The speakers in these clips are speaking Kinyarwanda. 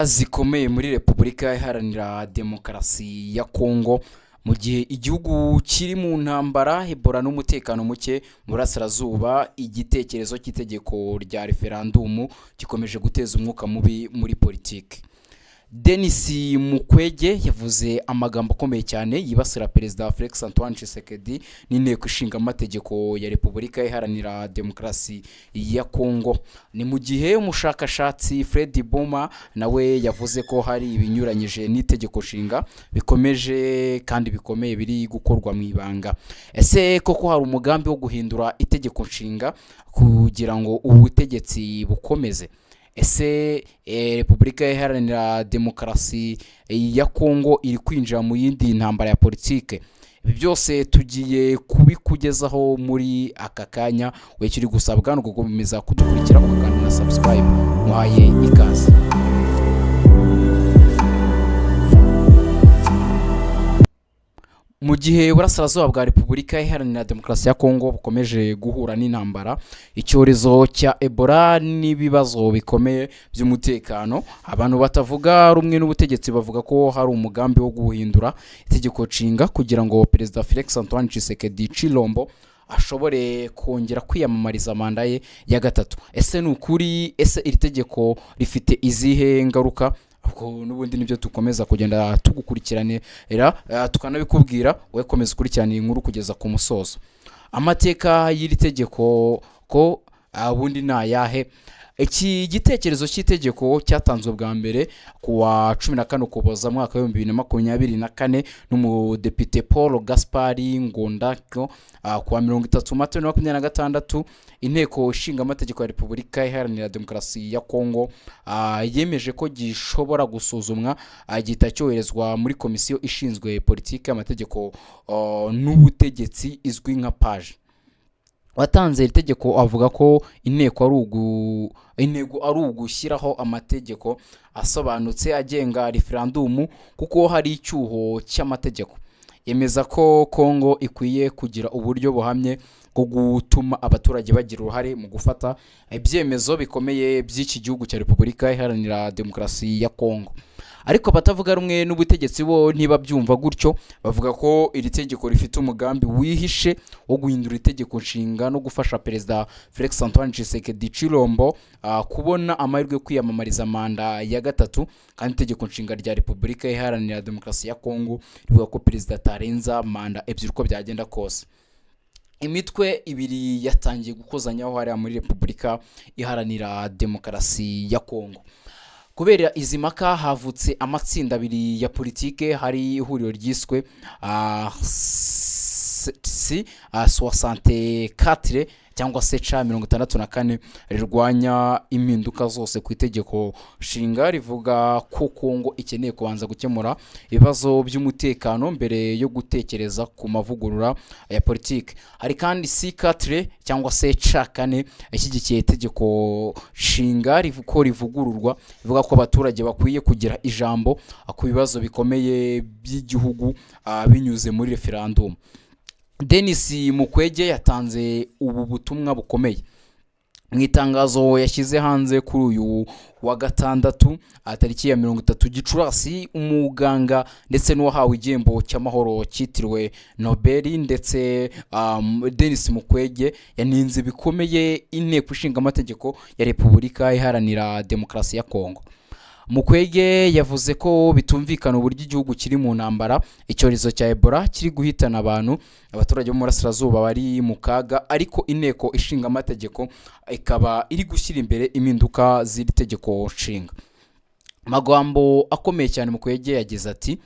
Zikomeye muri Repubulika Iharanira Demokarasi ya Kongo, mu gihe igihugu kiri mu ntambara, Ebola n'umutekano muke mu burasirazuba, igitekerezo cy'itegeko rya referandumu gikomeje guteza umwuka mubi muri politiki. Denis Mukwege yavuze amagambo akomeye cyane yibasira Perezida Felix Antoine Tshisekedi n'Inteko Ishinga Amategeko ya Repubulika Iharanira Demokarasi ya Kongo. Ni mu gihe umushakashatsi Fred Boma nawe yavuze ko hari ibinyuranyije n'itegeko nshinga bikomeje kandi bikomeye biri gukorwa mu ibanga. Ese koko hari umugambi wo guhindura itegeko nshinga kugira ngo ubutegetsi bukomeze? Ese Repubulika Iharanira Demokarasi ya Kongo iri kwinjira mu yindi ntambara ya politike? Ibi byose tugiye kubikugezaho muri aka kanya. We kiri gusabwa ni ugukomeza kudukurikira, ugakanda na subscribe. Muhaye ikaze. Mu gihe uburasirazuba bwa Repubulika Iharanira Demokarasi ya Kongo bukomeje guhura n'intambara, icyorezo cya Ebola n'ibibazo bikomeye by'umutekano, abantu batavuga rumwe n'ubutegetsi bavuga ko hari umugambi wo guhindura itegeko nshinga kugira ngo Perezida Felix Antoine Tshisekedi Tshilombo ashobore kongera kwiyamamariza manda ye ya gatatu. Ese ni ukuri? Ese iri tegeko rifite izihe ngaruka? Ubwo n'ubundi nibyo dukomeza kugenda tugukurikiranira, tukanabikubwira. Wowe komeza ukurikirane iyi nkuru kugeza ku musozo. Amateka y'iri tegeko ko ubundi ni ayahe? Iki gitekerezo cy'itegeko cyatanzwe bwa mbere ku wa 14 Ukuboza mwaka w'2024 n'umudepite Paul Gaspari Ngondako. Ku wa 30 Mata 2026, Inteko Ishinga Amategeko ya Repubulika Iharanira Demokarasi ya Kongo yemeje ko gishobora gusuzumwa, gihita cyoherezwa muri komisiyo ishinzwe politiki, amategeko n'ubutegetsi izwi nka PAGE. Watanze iri tegeko avuga ko inteko ari ugu intego ari ugushyiraho amategeko asobanutse agenga referandumu, kuko hari icyuho cy'amategeko. Yemeza ko Kongo ikwiye kugira uburyo buhamye bwo gutuma abaturage bagira uruhare mu gufata ibyemezo bikomeye by'iki gihugu cya Repubulika Iharanira Demokarasi ya Kongo. Ariko abatavuga rumwe n'ubutegetsi bo ntibabyumva gutyo. Bavuga ko iri tegeko rifite umugambi wihishe wo guhindura itegeko nshinga no gufasha Perezida Felix Antoine Tshisekedi Tshilombo kubona amahirwe yo kwiyamamariza manda ya gatatu, kandi itegeko nshinga rya Repubulika Iharanira Demokarasi ya Kongo rivuga ko perezida atarenza manda ebyiri uko byagenda kose. Imitwe ibiri yatangiye gukozanyaho hariya muri Repubulika Iharanira Demokarasi ya Kongo. Kubera izi mpaka, havutse amatsinda abiri ya politike. Hari ihuriro ryiswe C 64 cyangwa se C 64, rirwanya impinduka zose ku itegeko nshinga, rivuga ko Kongo ikeneye kubanza gukemura ibibazo by'umutekano mbere yo gutekereza ku mavugurura ya politiki. Hari kandi C4 cyangwa se C4, ishyigikiye itegeko nshinga ko rivugururwa, rivuga ko abaturage bakwiye kugira ijambo ku bibazo bikomeye by'igihugu binyuze muri referandumu. Denis Mukwege yatanze ubu butumwa bukomeye mu itangazo yashyize hanze kuri uyu wa gatandatu, tariki ya 30 Gicurasi. Umuganga ndetse n'uwahawe igihembo cy'amahoro cyitiriwe Nobel ndetse Denis Mukwege yaninze bikomeye Inteko Ishinga Amategeko ya Repubulika Iharanira Demokarasi ya Kongo. Mukwege yavuze ko bitumvikana uburyo igihugu kiri mu ntambara, icyorezo cya Ebola kiri guhitana abantu, abaturage bo mu burasirazuba bari mu kaga, ariko Inteko Ishinga Amategeko ikaba iri gushyira imbere impinduka z'iri tegeko nshinga. Amagambo akomeye cyane, Mukwege yagize ati: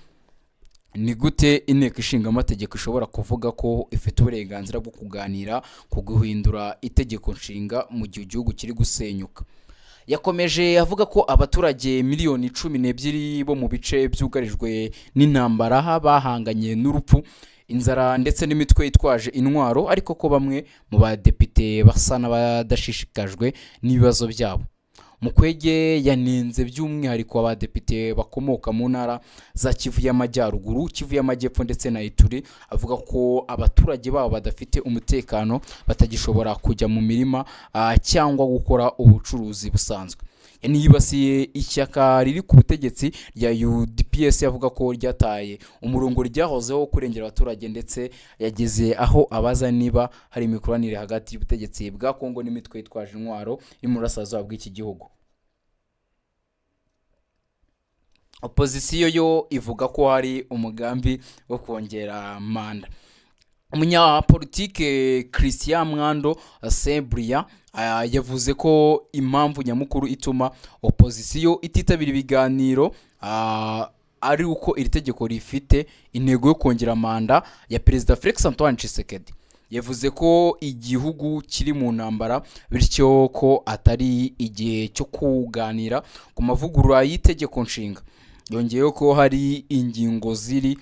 "Ni gute Inteko Ishinga Amategeko ishobora kuvuga ko ifite uburenganzira bwo kuganira ku guhindura itegeko nshinga mu gihe igihugu kiri gusenyuka?" Yakomeje avuga ko abaturage miliyoni 12 bo mu bice byugarijwe n'intambara bahanganye n'urupfu, inzara ndetse n'imitwe yitwaje intwaro, ariko ko bamwe mu badepite basa n'abadashishikajwe n'ibibazo byabo. Mukwege yanenze by'umwihariko abadepite bakomoka mu ntara za Kivu y'Amajyaruguru, Kivu y'Amajyepfo ndetse na Ituri, avuga ko abaturage babo badafite umutekano, batagishobora kujya mu mirima cyangwa gukora ubucuruzi busanzwe. Yanibasiye ishyaka riri ku butegetsi rya UDPS, avuga ko ryataye umurongo ryahozeho wo kurengera abaturage, ndetse yageze aho abaza niba hari imikoranire hagati y'ubutegetsi bwa Kongo n'imitwe yitwaje intwaro iri mu burasirazuba bw'iki gihugu. Opozisiyo yo ivuga ko hari umugambi wo kongera manda. Umunyapolitike Christian Mwando Saint-Briand yavuze ko impamvu nyamukuru ituma opozisiyo ititabira ibiganiro ari uko iri tegeko rifite intego yo kongera manda ya Perezida Felix Antoine Tshisekedi. Yavuze ko igihugu kiri mu ntambara, bityo ko atari igihe cyo kuganira ku mavugurura y'itegeko nshinga. Yongeyeho ko hari ingingo ziri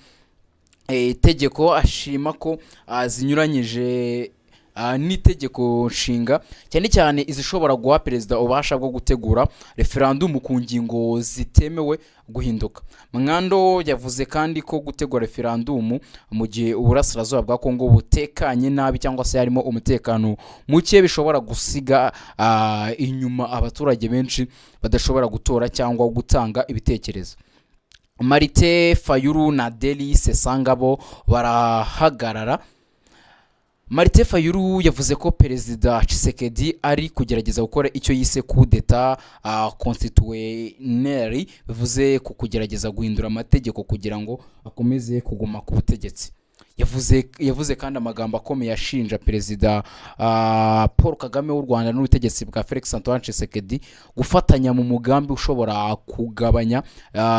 itegeko ashima ko zinyuranyije n'itegeko nshinga, cyane cyane izishobora guha perezida ububasha bwo gutegura referandumu ku ngingo zitemewe guhinduka. Mwando yavuze kandi ko gutegura referandumu mu gihe uburasirazuba bwa Kongo butekanye nabi cyangwa se harimo umutekano muke bishobora gusiga inyuma abaturage benshi badashobora gutora cyangwa gutanga ibitekerezo. Marite Fayulu na Deli Sesangabo barahagarara. Marite Fayulu yavuze ko Perezida Tshisekedi ari kugerageza gukora icyo yise coup d'etat constitutionnel, bivuze ku kugerageza guhindura amategeko kugira ngo akomeze kuguma ku butegetsi. Yavuze kandi amagambo akomeye ashinja Perezida Paul Kagame w'u Rwanda n'ubutegetsi bwa Felix Antoine Tshisekedi gufatanya mu mugambi ushobora kugabanya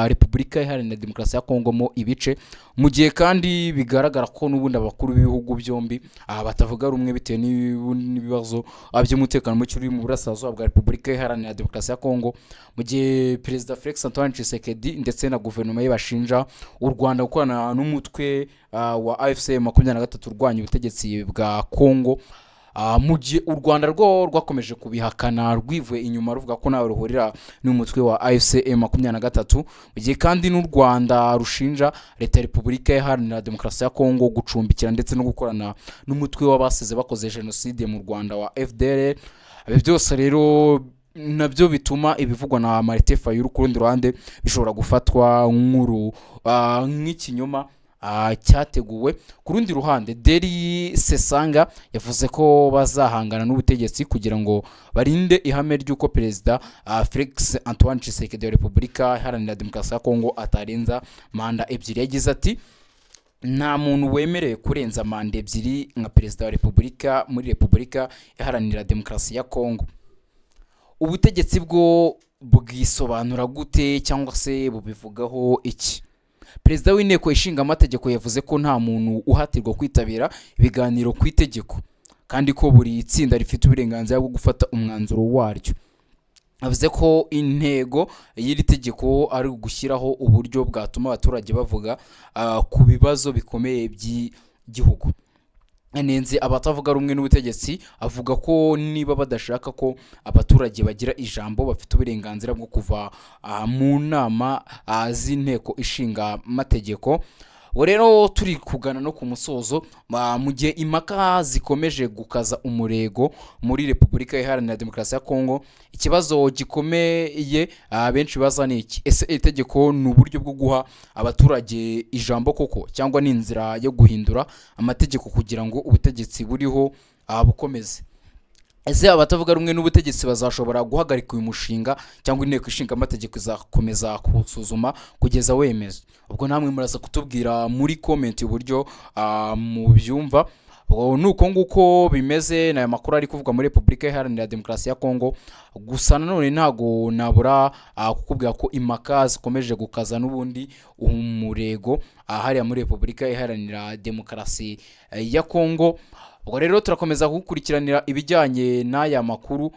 Repubulika Iharanira Demokarasi ya Kongo mo ibice, mu gihe kandi bigaragara ko n'ubundi abakuru b'ibihugu byombi batavuga rumwe bitewe n'ibibazo by'umutekano muke uri mu burasirazuba bwa Repubulika Iharanira Demokarasi ya Kongo, mu gihe Perezida Felix Antoine Tshisekedi ndetse na guverinoma ye bashinja u Rwanda gukorana n'umutwe wa AFC 23 urwanya ubutegetsi bwa Kongo, mu gihe u Rwanda rwo rwakomeje kubihakana rwivuye inyuma, ruvuga ko ntawe ruhurira n'umutwe wa AFC 23, mu gihe kandi n'u Rwanda rushinja leta ya Repubulika Iharanira Demokarasi ya Kongo gucumbikira ndetse no gukorana n'umutwe w'abasize bakoze jenoside mu Rwanda wa FDLR. Ibi byose rero nabyo bituma ibivugwa na Martin Fayulu ku rundi ruhande bishobora gufatwa nk'ikinyoma cyateguwe. Ku rundi ruhande, Deli Sesanga yavuze ko bazahangana n'ubutegetsi kugira ngo barinde ihame ry'uko Perezida Felix Antoine Tshisekedi wa Repubulika Iharanira Demokarasi ya Kongo atarenza manda ebyiri. Yagize ati: "Nta muntu wemerewe kurenza manda ebyiri nka perezida wa repubulika muri Repubulika Iharanira Demokarasi ya Kongo." Ubutegetsi bwo bwisobanura gute cyangwa se bubivugaho iki? Perezida w'inteko ishinga amategeko yavuze ko nta muntu uhatirwa kwitabira ibiganiro ku itegeko, kandi ko buri tsinda rifite uburenganzira bwo gufata umwanzuro waryo. Avuze ko intego y'iri tegeko ari ugushyiraho uburyo bwatuma abaturage bavuga ku bibazo bikomeye by'igihugu. Yanenze abatavuga rumwe n'ubutegetsi, avuga ko niba badashaka ko abaturage bagira ijambo, bafite uburenganzira bwo kuva mu nama z'inteko ishinga amategeko. Ubu rero turi kugana no ku musozo, mu gihe impaka zikomeje gukaza umurego muri Repubulika Iharanira Demokarasi ya Kongo, ikibazo gikomeye benshi baza ni iki: ese iri tegeko ni uburyo bwo guha abaturage ijambo koko, cyangwa ni inzira yo guhindura amategeko kugira ngo ubutegetsi buriho bukomeze? Ese abatavuga rumwe n'ubutegetsi bazashobora guhagarika uyu mushinga, cyangwa inteko ishinga amategeko izakomeza kuwusuzuma kugeza wemeza? Ubwo namwe muraza kutubwira muri comment uburyo mubyumva. Ubwo ni uko nguko bimeze, ni aya makuru ari kuvugwa muri Repubulika Iharanira Demokarasi ya Kongo. Gusa nanone ntago nabura kukubwira ko impaka zikomeje gukaza n'ubundi umurego hariya muri Repubulika Iharanira Demokarasi ya Kongo. Ubwo rero turakomeza gukurikiranira ibijyanye n'aya makuru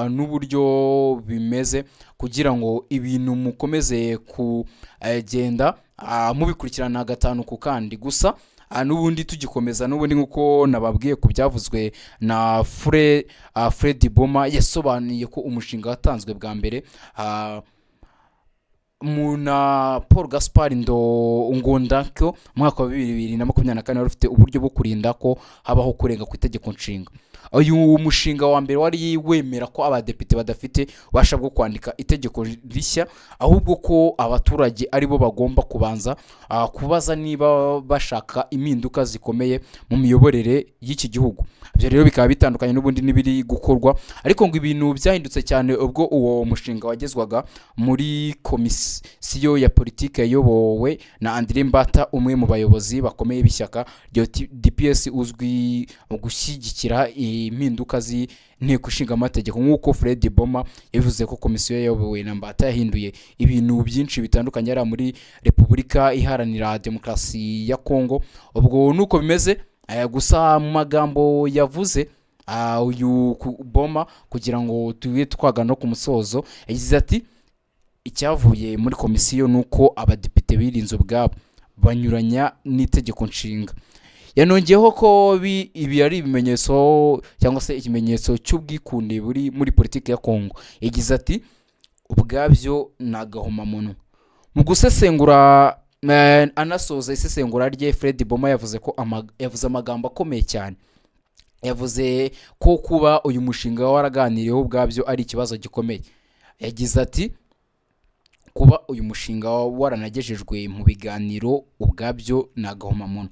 n'uburyo bimeze, kugira ngo ibintu mukomeze kugenda mubikurikirana gatanu ku kandi. Gusa n'ubundi tugikomeza n'ubundi nk'uko nababwiye ku byavuzwe na Fred Boma, yasobanuye ko umushinga watanzwe bwa mbere. Na Paul Gaspard Ndo Ngondakyo mu mwaka wa 2024 wari ufite uburyo bwo kurinda ko habaho kurenga ku itegeko nshinga. Uyu mushinga wa mbere wari wemera ko abadepite badafite ububasha bwo kwandika itegeko rishya, ahubwo ko abaturage aribo bagomba kubanza kubaza niba bashaka impinduka zikomeye mu miyoborere y'iki gihugu. Ibyo rero bikaba bitandukanye n'ubundi n'ibiri gukorwa, ariko ngo ibintu byahindutse cyane ubwo uwo mushinga wagezwaga muri komisiyo ya politiki yayobowe na André Mbata, umwe mu bayobozi bakomeye b'ishyaka rya UDPS uzwi mu gushyigikira impinduka z'inteko ishinga amategeko. Nk'uko Fred Boma yabivuze ko komisiyo yayobowe na Mbata yahinduye ibintu byinshi bitandukanye yari muri Repubulika Iharanira Demokarasi ya Kongo. Ubwo nuko bimeze. Gusa mu magambo yavuze uyu Boma, kugira ngo tube twagana no ku musozo, yagize ati: "Icyavuye muri komisiyo ni uko abadepite birinze ubwabo banyuranya n'itegeko nshinga." Yanongeyeho ko ibi ari ibimenyetso cyangwa se ikimenyetso cy'ubwikunde buri muri politiki ya Kongo. Yagize ati: "Ubwabyo ni agahomamunwa." Mu gusesengura anasoza isesengura rye, Fred Boma yavuze ko yavuze amagambo akomeye cyane. Yavuze ko kuba uyu mushinga waraganiriyeho ubwabyo ari ikibazo gikomeye. Yagize ati: "Kuba uyu mushinga waranagejejwe mu biganiro ubwabyo ni agahomamunwa."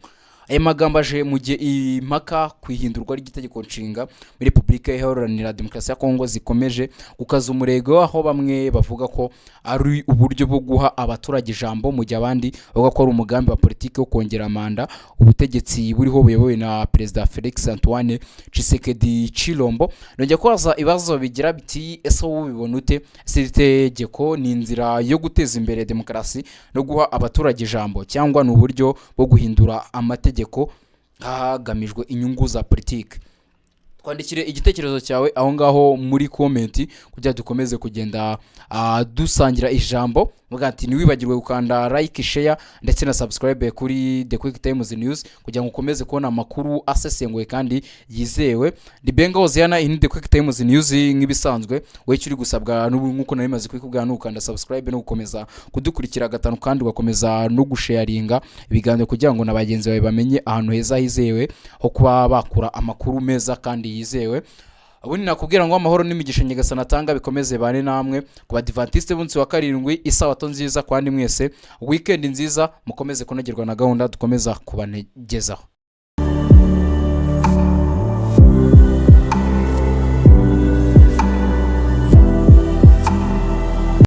Aya magambo aje mu gihe impaka ku ihindurwa ry'itegeko nshinga muri Repubulika Iharanira Demokarasi ya Kongo zikomeje gukaza umurego, aho bamwe bavuga ko ari uburyo bwo guha abaturage ijambo, mu gihe abandi bavuga ko ari umugambi wa politiki wo kongera manda ubutegetsi buriho buyobowe na Perezida Felix Antoine Tshisekedi Chilombo. Nongeye kubaza ibibazo bigira biti: ese wowe ubibona ute? Ese iri tegeko ni inzira yo guteza imbere demokarasi no guha abaturage ijambo, cyangwa ni uburyo bwo guhindura amategeko hagamijwe inyungu za politiki? Twandikire igitekerezo cyawe aho ngaho muri comment kugira dukomeze kugenda dusangira ijambo. Vuga ati ntiwibagirwe gukanda like, share ndetse na subscribe kuri The Quick Times News kugira ngo ukomeze kubona amakuru asesenguye kandi yizewe. Ndi Benga Hoziyana, iyi ni The Quick Times News. Nk'ibisanzwe, wowe icyo uri gusabwa n'ubu nk'uko nari maze kubikubwira ni ugukanda subscribe no gukomeza kudukurikira gatanu, kandi ugakomeza no gusharinga ibiganiro kugira ngo na bagenzi bawe bamenye ahantu heza hizewe ho kuba bakura amakuru meza kandi yizewe. Ubundi nakubwira ngo amahoro n'imigisha Nyagasani atanga bikomeze bane namwe. Ku Badivantiste b'umunsi wa karindwi, isabato nziza. Kandi mwese weekend nziza, mukomeze kunogerwa na gahunda dukomeza kubagezaho.